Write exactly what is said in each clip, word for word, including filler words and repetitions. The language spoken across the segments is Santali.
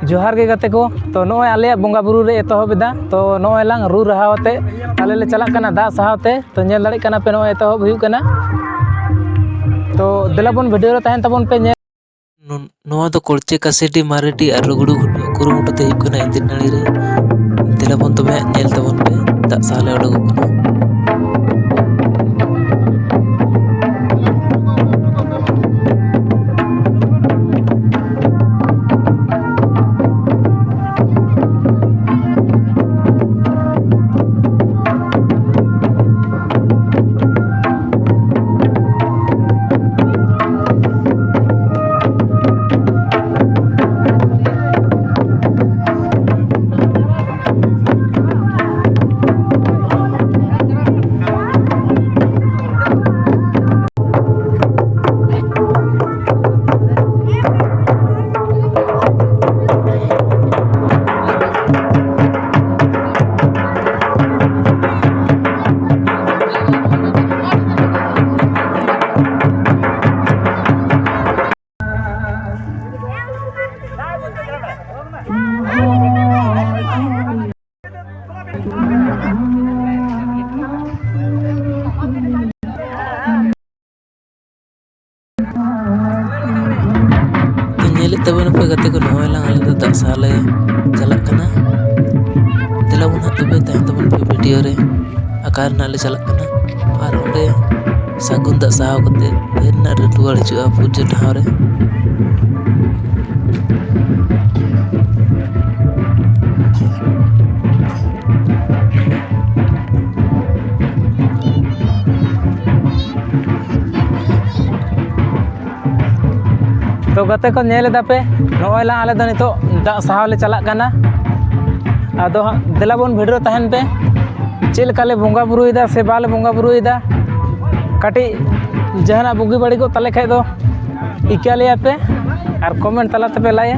ᱡᱚᱦᱟᱨ ᱜᱮ ᱜᱟᱛᱮ ᱠᱚ᱾ ᱛᱚ, ᱱᱚᱜᱼᱚᱭ ᱟᱞᱮᱭᱟᱜ ᱵᱚᱸᱜᱟ ᱵᱩᱨᱩ ᱞᱮ ᱮᱛᱚᱦᱚᱵ ᱮᱫᱟ᱾ ᱛᱚ, ᱱᱚᱜᱼᱚᱭ ᱞᱟᱝ ᱨᱩ ᱨᱟᱦᱟᱣ ᱟᱛᱮ ᱟᱞᱮ ᱞᱮ ᱪᱟᱞᱟᱜ ᱠᱟᱱᱟ ᱫᱟᱜ ᱥᱟᱦᱟᱣ ᱛᱮ᱾ ᱛᱚ, ᱧᱮᱞ ᱫᱟᱲᱮᱭᱟᱜ ᱠᱟᱱᱟ ᱯᱮ, ᱱᱚᱜᱼᱚᱭ ᱮᱛᱚᱦᱚᱵ ᱦᱩᱭᱩᱜ ᱠᱟᱱᱟ᱾ ᱛᱚ, ᱫᱮᱞᱟ ᱵᱚᱱ video ᱨᱮ ᱛᱟᱦᱮᱱ ᱛᱟᱵᱚᱱ ᱯᱮ, ᱧᱮᱞ ᱱᱚ-, ᱱᱚᱣᱟ ᱫᱚ ᱠᱚᱞᱪᱮ ᱠᱟᱥᱤᱰᱤ ᱢᱟᱨᱮᱰᱤ ᱟᱨ ᱨᱩᱜᱽᱲᱩ ᱜᱷᱩᱴᱩ ᱠᱩᱨᱩᱢᱩᱴᱩ ᱛᱮ ᱦᱩᱭᱩᱜ ᱠᱟᱱᱟ ᱤᱱᱫᱤᱨ ᱱᱟᱹᱲᱤ ᱨᱮ᱾ ᱫᱮᱞᱟ ᱵᱚᱱ ᱛᱚᱵᱮ ᱦᱟᱸᱜ ᱧᱮᱞ ᱛᱟᱵᱚᱱ ᱯᱮ, ᱫᱟᱜ ᱥᱟᱦᱟᱣ ᱞᱮ ᱩᱰᱩᱠᱚᱜ ᱠᱟᱱᱟ᱾ ᱛᱚ, ᱧᱮᱞᱮᱫ ᱛᱟᱵᱚᱱᱟᱯᱮ ᱜᱟᱛᱮ ᱠᱚ, ᱱᱚᱜᱼᱚᱭ ᱞᱟᱝ ᱟᱞᱮ ᱫᱚ ᱫᱟᱜ ᱥᱟᱦᱟᱣ ᱞᱮ ᱪᱟᱞᱟᱜ ᱠᱟᱱᱟ᱾ ᱫᱮᱞᱟ ᱵᱚᱱ ᱦᱟᱸᱜ ᱛᱚᱵᱮ ᱛᱟᱦᱮᱱ ᱛᱟᱵᱚᱱ ᱯᱮ video ᱨᱮ, ᱚᱠᱟ ᱨᱮ ᱱᱟᱜ ᱞᱮ ᱪᱟᱞᱟᱜ ᱠᱟᱱᱟ ᱟᱨ ᱚᱸᱰᱮ ᱥᱟᱹᱜᱩᱱ ᱫᱟᱜ ᱥᱟᱦᱟᱣ ᱠᱟᱛᱮ ᱯᱷᱮᱨ ᱱᱟᱜ ᱨᱩᱣᱟᱹᱲ ᱦᱤᱡᱩᱜᱼᱟ ᱯᱩᱡᱟᱹ ᱴᱷᱟᱶ ᱨᱮ᱾ ᱛᱚ ᱜᱟᱛᱮ ᱠᱚ, ᱧᱮᱞ ᱮᱫᱟ ᱯᱮ, ᱱᱚᱜᱼᱚᱭ ᱞᱟᱝ ᱟᱞᱮ ᱫᱚ ᱱᱤᱛᱚᱜ ᱫᱟᱜ ᱥᱟᱦᱟᱣ ᱞᱮ ᱪᱟᱞᱟᱜ ᱠᱟᱱᱟ᱾ ᱟᱫᱚ ᱦᱟᱸᱜ ᱫᱮᱞᱟ ᱵᱚᱱ video ᱨᱮ ᱛᱟᱦᱮᱱ ᱯᱮ, ᱪᱮᱫ ᱞᱮᱠᱟ ᱞᱮ ᱵᱚᱸᱜᱟ ᱵᱩᱨᱩᱭᱮᱫᱟ ᱥᱮ ᱵᱟᱞᱮ ᱵᱚᱸᱜᱟ ᱵᱩᱨᱩᱭᱮᱫᱟ᱾ ᱠᱟᱹᱴᱤᱡ ᱡᱟᱦᱟᱱᱟᱜ ᱵᱩᱜᱤ ᱵᱟᱹᱲᱤᱡᱚᱜ ᱛᱟᱞᱮ ᱠᱷᱟᱡ ᱫᱚ ᱤᱠᱟᱹ ᱞᱮᱭᱟ ᱯᱮ ᱟᱨ comment ᱛᱟᱞᱟ ᱛᱮᱯᱮ ᱞᱟᱹᱭᱟ᱾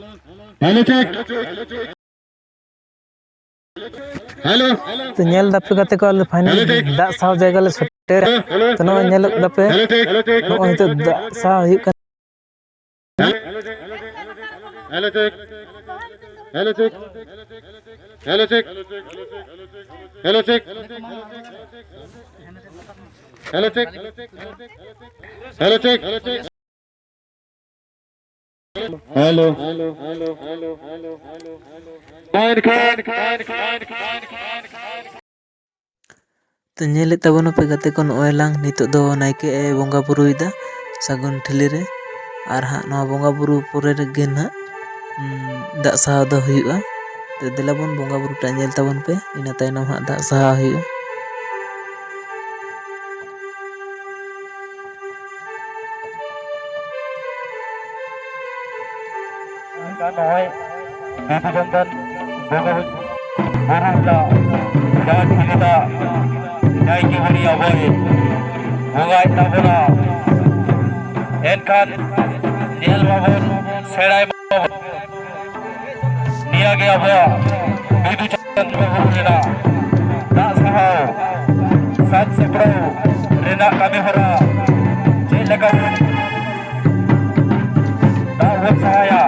Hello, check. Hello. ᱛᱚ, ᱧᱮᱞ ᱫᱟᱯᱮ ᱜᱟᱛᱮ ᱠᱚ, ᱟᱞᱮ final ᱫᱟᱜ ᱥᱟᱦᱟᱣ ᱡᱟᱭᱜᱟ ᱞᱮ ᱥᱮᱴᱮᱨᱟ᱾ ᱛᱚ, ᱱᱚᱜᱼᱚᱭ ᱧᱮᱞᱚᱜ ᱫᱟᱯᱮ, ᱱᱚᱜᱼᱚᱭ ᱱᱤᱛᱚᱜ ᱫᱟᱜ ᱥᱟᱦᱟᱣ ᱦᱩᱭᱩᱜ ᱠᱟᱱᱟ᱾ Hello, check. Hello, check. Hello, check. Hello, check. Hello, check. Hello, check. Hello. ᱛᱚ, ᱧᱮᱞᱮᱫ ᱛᱟᱵᱚᱱᱟᱯᱮ ᱜᱟᱛᱮ ᱠᱚ, ᱱᱚᱜᱼᱚᱭ ᱞᱟᱝ ᱱᱤᱛᱚᱜ ᱫᱚ ᱱᱟᱭᱠᱮ ᱮ ᱵᱚᱸᱜᱟ ᱵᱩᱨᱩᱭᱮᱫᱟ ᱥᱟᱹᱜᱩᱱ ᱴᱷᱤᱞᱤ ᱨᱮ᱾ ᱟᱨ ᱦᱟᱸᱜ ᱱᱚᱣᱟ ᱵᱚᱸᱜᱟ ᱵᱩᱨᱩ ᱯᱚᱨᱮ ᱨᱮᱜᱮ ᱱᱟᱦᱟᱜ, ᱩᱸ, ᱫᱟᱜ ᱥᱟᱦᱟᱣ ᱫᱚ ᱦᱩᱭᱩᱜᱼᱟ᱾ ᱛᱚ, ᱫᱮᱞᱟ ᱵᱚᱱ ᱵᱚᱸᱜᱟ ᱵᱩᱨᱩ ᱴᱟᱜ ᱧᱮᱞ ᱛᱟᱵᱚᱱ ᱯᱮ, ᱤᱱᱟᱹ ᱛᱟᱭᱱᱚᱢ ᱦᱟᱸᱜ ᱫᱟᱜ ᱥᱟᱦᱟᱣ ᱦᱩᱭᱩᱜᱼᱟ᱾ ᱱᱚᱜᱼᱚᱭ ᱵᱤᱫᱩ ᱪᱟᱸᱫᱟᱱ ᱵᱚᱸᱜᱟ ᱵᱩᱨᱩ ᱨᱮᱱᱟᱜ ᱡᱟᱦᱟᱸ ᱴᱷᱤᱠᱟᱹ ᱱᱟᱭᱠᱮ ᱵᱩᱲᱦᱤ ᱟᱵᱚᱭ ᱵᱚᱸᱜᱟᱭᱮᱫ ᱛᱟᱵᱚᱱᱟ᱾ ᱮᱱᱠᱷᱟᱱ ᱧᱮᱞ ᱢᱟᱵᱚᱱ, ᱥᱮᱬᱟᱭ ᱢᱟᱵᱚᱱ᱾ ᱱᱤᱭᱟᱹ ᱜᱮ ᱟᱵᱚᱣᱟᱜ ᱵᱤᱫᱩ ᱪᱟᱸᱫᱟᱱ ᱵᱚᱸᱜᱟ ᱵᱩᱨᱩ ᱨᱮᱱᱟᱜ ᱫᱟᱜ ᱥᱟᱦᱟᱣ, ᱥᱟᱡᱽ ᱥᱟᱯᱲᱟᱣ ᱨᱮᱱᱟᱜ ᱠᱟᱹᱢᱤ ᱦᱚᱨᱟ ᱪᱮᱫ ᱞᱮᱠᱟ ᱫᱟᱜ ᱵᱚᱱ ᱥᱟᱦᱟᱭᱟ᱾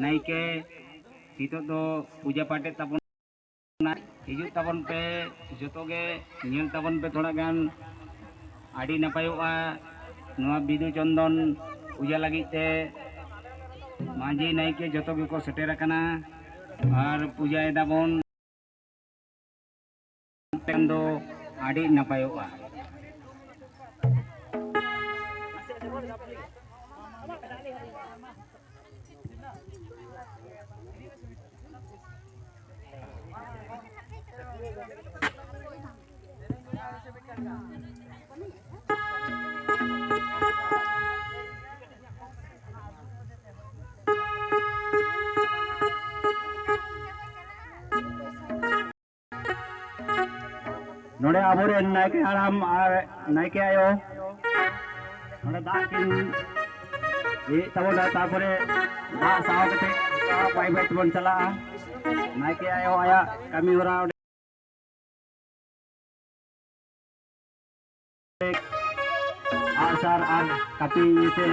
ᱱᱟᱭᱠᱮ ᱱᱤᱛᱚᱜ ᱫᱚ ᱯᱩᱡᱟᱹ ᱯᱟᱴᱮᱫ ᱛᱟᱵᱚᱱᱟ᱾ ᱦᱤᱡᱩᱜ ᱛᱟᱵᱚᱱ ᱯᱮ, ᱡᱚᱛᱚ ᱜᱮ ᱧᱮᱞ ᱛᱟᱵᱚᱱ ᱯᱮ ᱛᱷᱚᱲᱟ ᱜᱟᱱ᱾ ᱟᱹᱰᱤ ᱱᱟᱯᱟᱭᱚᱜᱼᱟ ᱱᱚᱣᱟ ᱵᱤᱫᱩ ᱪᱚᱱᱫᱚᱱ ᱯᱩᱡᱟᱹ ᱞᱟᱹᱜᱤᱫ ᱛᱮ᱾ ᱢᱟᱹᱡᱷᱤ ᱱᱟᱭᱠᱮ ᱡᱚᱛᱚ ᱜᱮᱠᱚ ᱥᱮᱴᱮᱨ ᱟᱠᱟᱱᱟ ᱟᱨ ᱯᱩᱡᱟᱹᱭ ᱫᱟᱵᱚᱱ᱾ ᱠᱷᱟᱱ ᱫᱚ ᱟᱹᱰᱤ ᱱᱟᱯᱟᱭᱚᱜᱼᱟ᱾ ᱱᱚᱰᱮ ᱟᱵᱚᱨᱮᱱ ᱱᱟᱭᱠᱮ ᱦᱟᱲᱟᱢ ᱟᱨ ᱱᱟᱭᱠᱮ ᱟᱭᱳ ᱱᱚᱰᱮ ᱫᱟᱜ ᱠᱤᱱ ᱤᱭᱟᱹᱭᱮᱫ ᱛᱟᱵᱚᱱᱟ, ᱛᱟᱨᱯᱚᱨᱮ ᱫᱟᱜ ᱥᱟᱶ ᱠᱟᱛᱮ ᱵᱟᱭ ᱵᱟᱭ ᱛᱮᱵᱚᱱ ᱪᱟᱞᱟᱜᱼᱟ᱾ ᱱᱟᱭᱠᱮ ᱟᱭᱳ ᱟᱭᱟᱜ ᱠᱟᱹᱢᱤ ᱦᱚᱨᱟ ᱚᱸᱰᱮ ᱟᱨ ᱥᱟᱨ ᱟᱨ ᱠᱟᱹᱯᱤ ᱤᱭᱟᱹᱛᱮ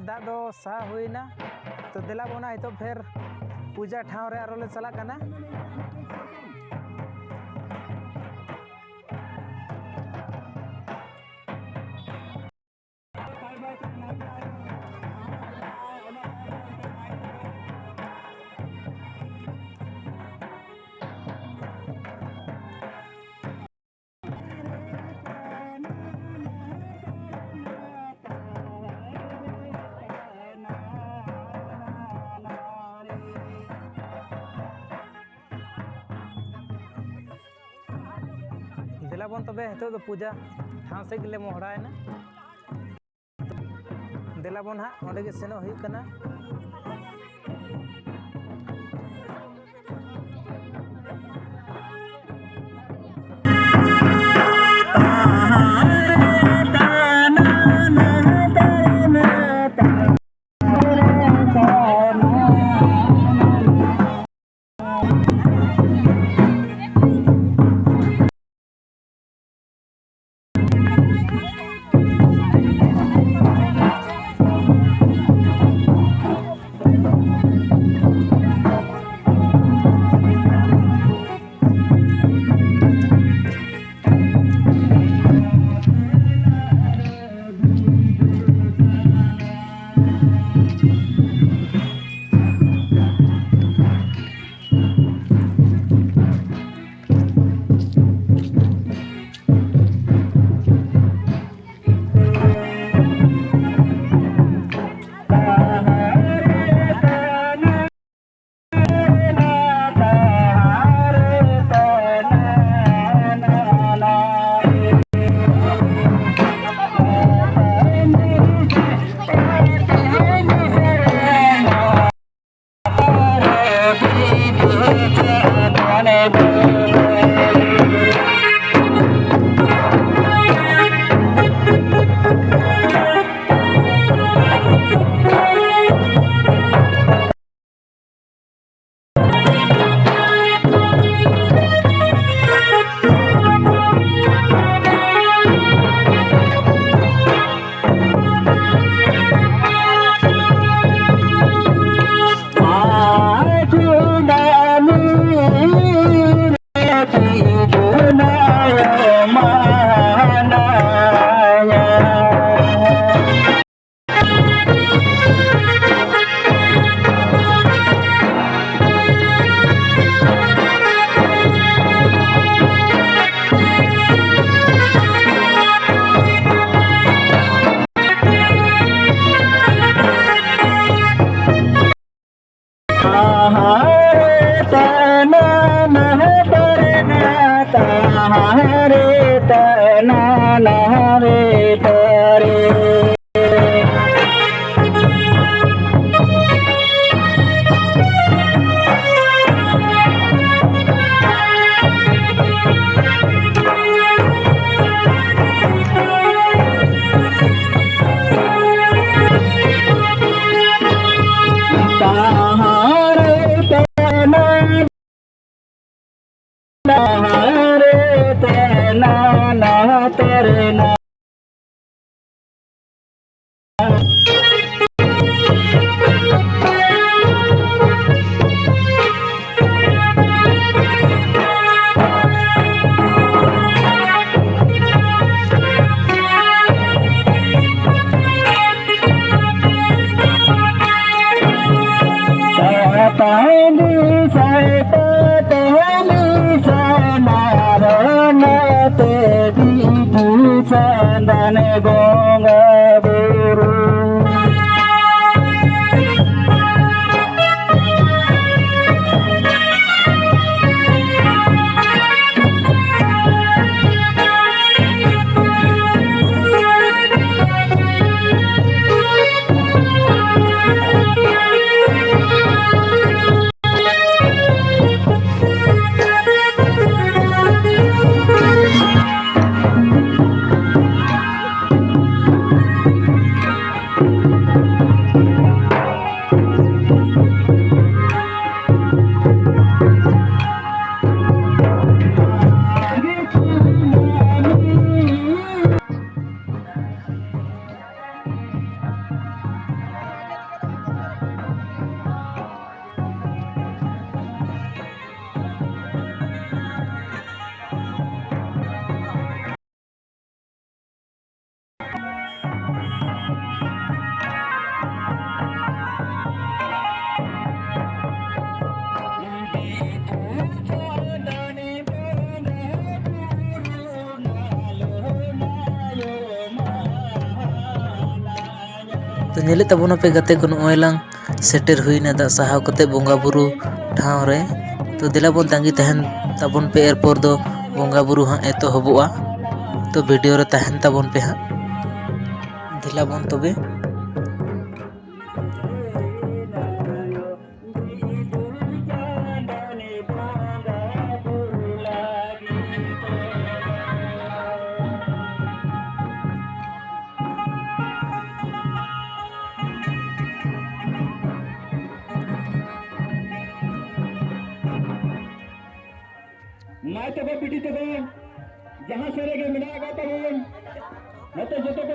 ᱫᱟᱜ ᱫᱚ ᱥᱟᱦᱟ ᱦᱩᱭᱱᱟ᱾ ᱛᱚ ᱫᱮᱞᱟ ᱵᱚᱱ ᱱᱤᱛᱚᱜ ᱯᱷᱮᱨ ᱯᱩᱡᱟ ᱴᱷᱟᱶ ᱨᱮ ᱟᱨᱚ ᱞᱮ ᱪᱟᱞᱟᱜ ᱠᱟᱱᱟ᱾ ᱫᱮᱞᱟ ᱵᱚᱱ ᱛᱚᱵᱮ ᱱᱤᱛᱚᱜ ᱫᱚ ᱯᱩᱡᱟ ᱴᱷᱟᱶ ᱥᱮᱫ ᱜᱮᱞᱮ ᱢᱚᱦᱰᱟᱭᱮᱱᱟ᱾ ᱫᱮᱞᱟ ᱵᱚᱱ ᱦᱟᱸᱜ, ᱚᱸᱰᱮ ᱜᱮ ᱥᱮᱱᱚᱜ ᱦᱩᱭᱩᱜ ᱠᱟᱱᱟ᱾ ᱱᱟᱦᱟᱨᱮ ᱛᱟᱨᱮ᱾ ᱛᱟᱦᱟᱨᱮ ᱛᱮᱱᱟ ᱱᱟᱦᱟᱨᱮ ᱛᱮᱱᱟ ᱱᱟᱦᱟᱛᱟᱨᱮ ᱱᱟ᱾ ᱥᱟᱭᱛᱟ ᱛᱟᱦᱮᱱ ᱥᱟᱭᱛᱟ ᱛᱟᱦᱮᱱ ᱥᱟᱱᱟᱨᱚᱱᱟ ᱛᱮ ᱵᱤᱫᱩ ᱪᱟᱸᱫᱟᱱ ᱵᱚᱸᱜᱟ ᱵᱩᱨᱩ᱾ ᱛᱚ ᱧᱮᱞᱮᱫ ᱛᱟᱵᱚᱱᱟᱯᱮ ᱜᱟᱛᱮ ᱠᱚ, ᱱᱚᱜᱼᱚᱭ ᱞᱟᱝ ᱥᱮᱴᱮᱨ ᱦᱩᱭᱱᱟ ᱫᱟᱜ ᱥᱟᱦᱟᱣ ᱠᱟᱛᱮ ᱵᱚᱸᱜᱟ ᱵᱩᱨᱩ ᱴᱷᱟᱶ ᱨᱮ᱾ ᱛᱚ ᱫᱮᱞᱟ ᱵᱚᱱ ᱛᱟᱺᱜᱤ ᱛᱟᱦᱮᱱ ᱛᱟᱵᱚᱱ ᱯᱮ, ᱮᱨᱯᱚᱨ ᱫᱚ ᱵᱚᱸᱜᱟ ᱵᱩᱨᱩ ᱦᱟᱸᱜ ᱮᱛᱚᱦᱚᱵᱚᱜᱼᱟ᱾ ᱛᱚ ᱵᱷᱤᱰᱤᱭᱳ ᱨᱮ ᱛᱟᱦᱮᱱ ᱛᱟᱵᱚᱱ ᱯᱮ ᱦᱟᱸᱜ᱾ ᱫᱮᱞᱟ ᱵᱚᱱ ᱛᱚᱵᱮ᱾ ᱢᱟᱹᱭ ᱛᱟᱠᱚ, ᱵᱤᱴᱤ ᱛᱟᱠᱚ, ᱡᱟᱦᱟᱸ ᱥᱮᱫ ᱨᱮᱜᱮ ᱢᱮᱱᱟᱜ ᱟᱠᱟᱫ ᱛᱟᱵᱚᱱ, ᱱᱚᱛᱮ ᱡᱚᱛᱚ ᱠᱚ